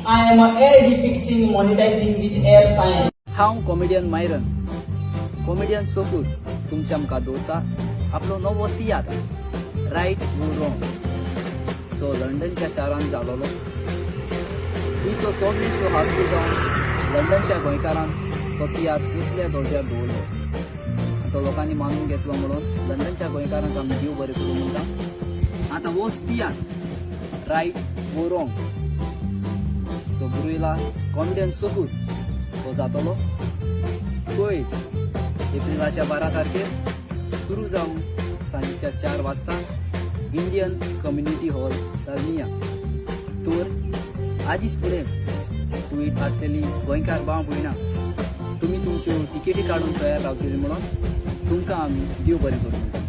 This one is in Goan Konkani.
I am a air fixing monetizing with air sign. हांव कॉमेडियन मायरन, कॉमेडियन सोकूर तुमच्या मुखार दवरता आपलो नवो तियात्र रायट वो रॉंग. सो लंडनच्या शारांत जालोलो थंयसो सगळे शो हास्कूल जावन लंडनच्या गोंयकारान तो तियात्र उंचल्या दर्ज्यार दवरलो आनी तो लोकांनी मानून घेतलो म्हणून लंडनच्या गोंयकारांक आमी देव बरें करूं म्हणटा. आतां होच तियात्र रायट वो रॉंग सो गुरुला कॉमेडियन सोकूर तो जातलो पळय एप्रिलाच्या 12 तारखेर सुरू जावन सांजेच्या 4 वाजता इंडियन कम्युनिटी हॉल, सालमिया. तर आदीच फुडें कुवेट आसलेली गोंयकार भाव भयणां, तुमी तुमच्यो तिकेटी काडून तयार रावतली म्हणून तुमकां आमी देव बरें करूं म्हणटा.